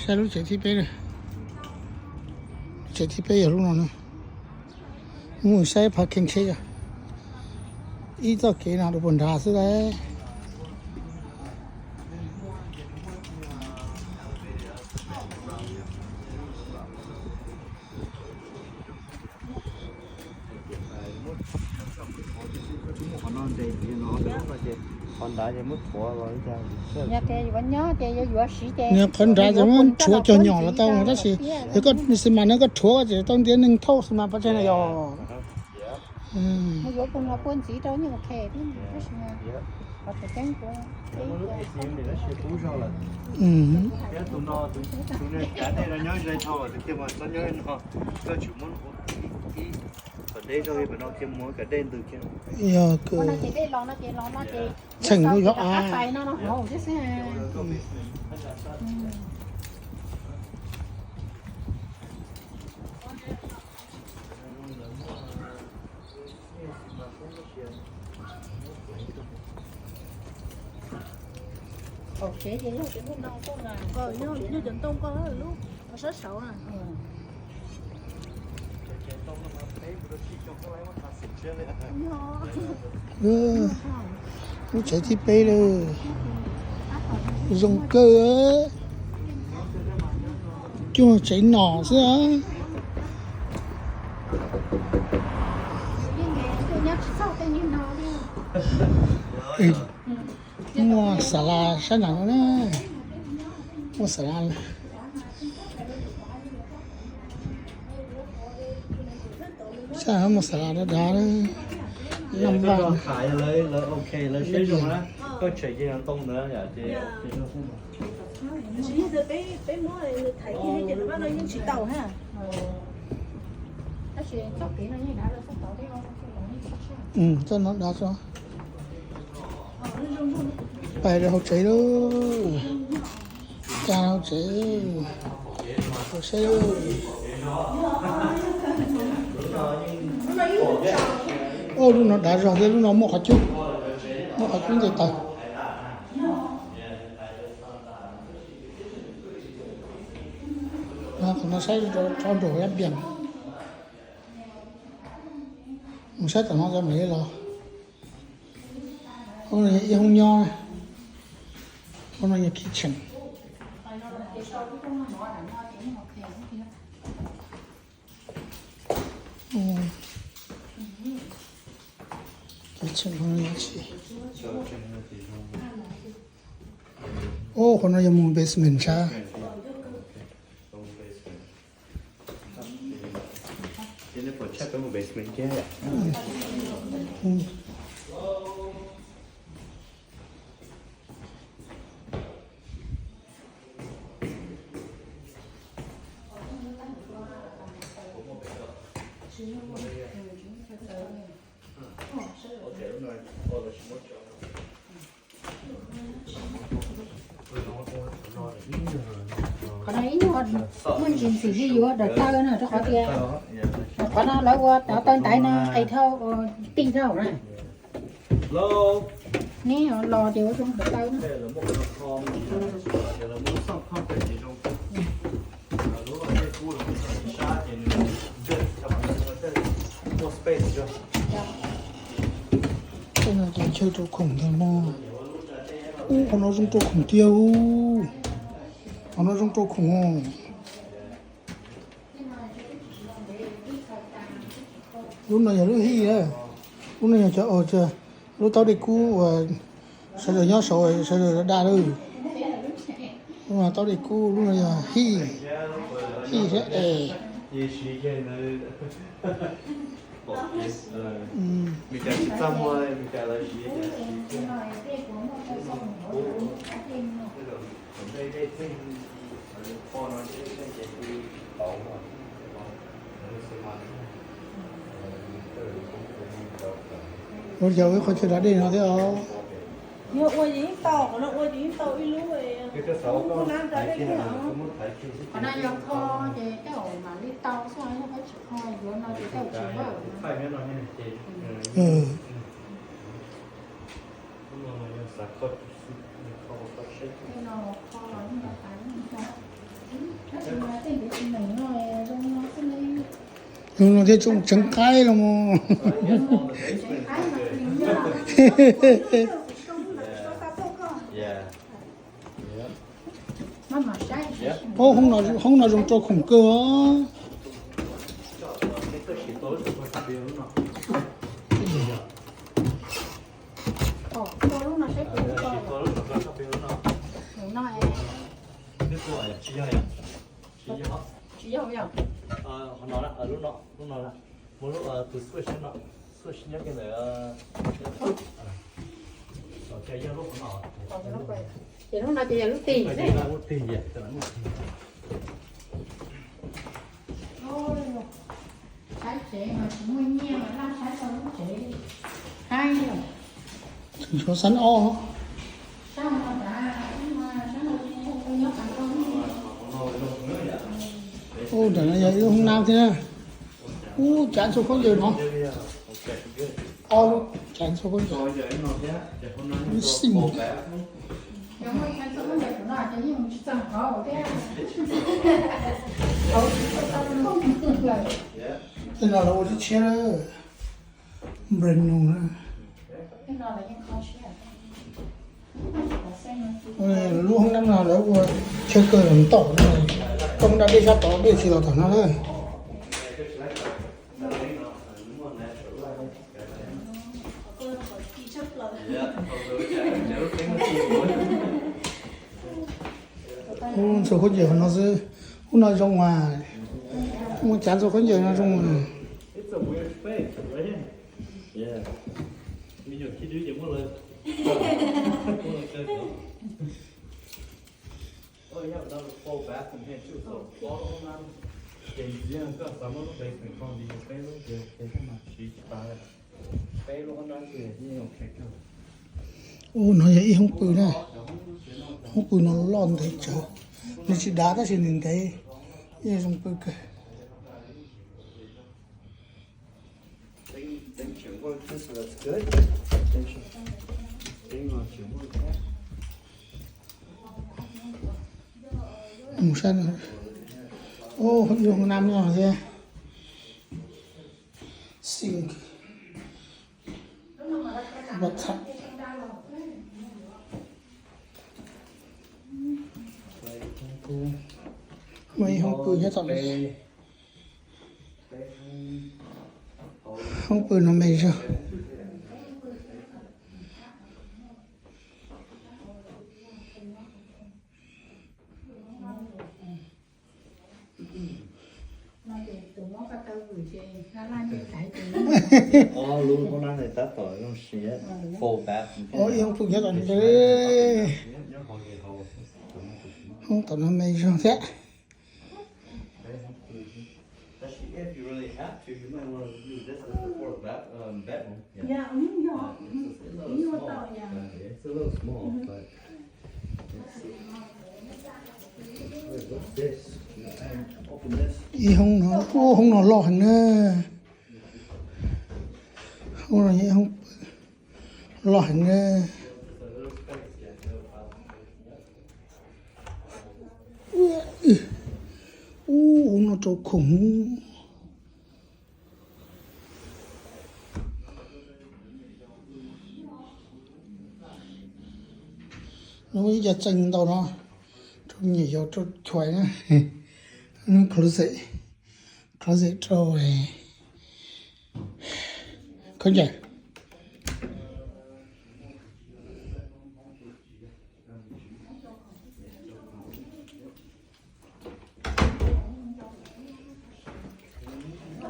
Saib lub tsev thib peb na. Lub tsev thib peb yog lub no na. Mus saib parking tsheb os. Ib txoj kev no rau puag nrad xwb lauj. Qhov nrad ces muab rhuav cog nyom los tau tab sis yog koj xi mas no koj rhuav ces tau ntiav neeg thauj xi mas pov tseg na yog. Yog txheem lub yog a. Yog cov ntoo ko lub sab saud na. Lub tsev thib peb lawm. Zoo kawg. Cuag tsev nom xwb. Muaj xas las sab nram no na. Muaj xas las. Sab no muaj xas las dav dav. Naj vaj. Txoj no dav tso. Pais rau hauv tsev lauj. Cag hauv tsev. Hauv tsev. Lub no dav zog thiab, lub no muaj qhov cub, muaj qhov cub nce taws. Qhov no saib rov nraum yab pias. Mus saib tom no tso mam li los. Ib hoob nyob, hoob no yog kitchen. Kitchen hoob no yog tsis. Ub, qhov no yog mus basement sab. Qhov no ib nyuag muaj ntsis ntxim li yuav daws taw na, rau qhov tias qhov no lawv ua cov taw ntaiv no qis dhau, tig dhau na. Neb los ces ua zoo daws taw na. Tej no ces chaw rau khoom ntag no. Ub, qhov no zoo rau khoom tiag. Qhov no zoo rau khoom. Lub no yog lub hij, lub no yog cov, lub taub dej kub uas sawv daws nyob saud sawv daws da lawm. Lub no taub dej kub, lub no yog hij, hij thiab es. Ua yog ib qhov chaw da dej no thiab os. Yog ua yeej tau, qhov no ua yeej tau ib lub, lub lab da dej thiab os. Qhov no yog kho ces tej zaum mam li tau xwb, yog koj tsis kho yuav no ces tej zaum tsis work. Tej no kho los yeej tau. Tus no thiaj tseem tseev qaib los mus. Hoob no zoo rau khoom kawg os. Ces lub no ces yog lub tig ne. Saib tsev mas tsis muaj nyiaj mas laj saib tau lub tsev li. Haib os. Tseem tshuav xab ob. Ub, ntawm no yog ib lub hoob nab thiab. Ub, cav ntxhua khaub ncaws no. Ob lub cav ntxhua khaub ncaws. Lub xim. Tej no lawv ua tshiab tshiab na. Brand new na. Lub hoob nab no lawv ua chaw kawg ntaum na. Koj muab da dej sab tod dej tsis los tom no na. Ub, ntxhua khaub ncaws hauv no xwb. Ub, no zoo as. Muaj cav ntxhua khaub ncaws no zoo as. Ub, no yog ib hoob pw na. Hoob pw no loj ntev tsawv. Nws tsis dav tab sis nws ntev, yeej zoo pw kawg. Mus saib, ub, ib lub hoob nab no thiab. Sink, bathtub. Muaj ib hoob pw nyob tom no. Hoob pw no me zog. Ib hoob pw nyob tom no. Hoob tom no me zog thiab. Ib hoob no, ub, hoob no loj heev na. Hoob no yog hoob pw loj heev na. Ub, hoob no rau khoom. Lub ib co txee ntau no rau me nyuam yaus rau chuais na. Closet, closet rau khaub ncaws.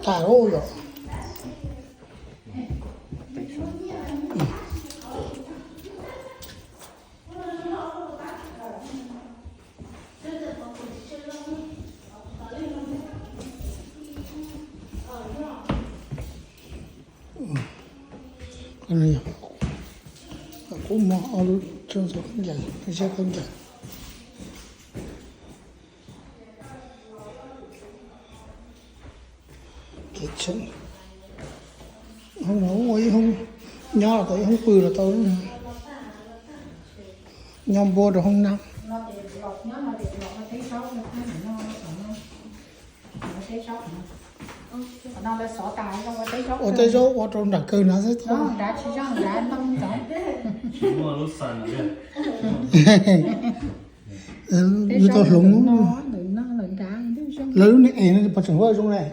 Tas lawm yom. Qhov no yog qhov qub muag ob lub tsawb ntxhua khaub ncaws, lub tsawb khaub ncaws. Kev tseem, hoob no ua ib hoob nyob los tau, ib hoob pw los tau, nyob npuab rau hoob nab. Qhov no lawv xov tas zoo ua teb zaub, ua teb zaub ua rau nram kawg no xwb tau. Nrad tsis zoo, nrad ntoo ntxoov. Yuav tau hloov. Lawv lub niag es no puas tseem ua zoo ne?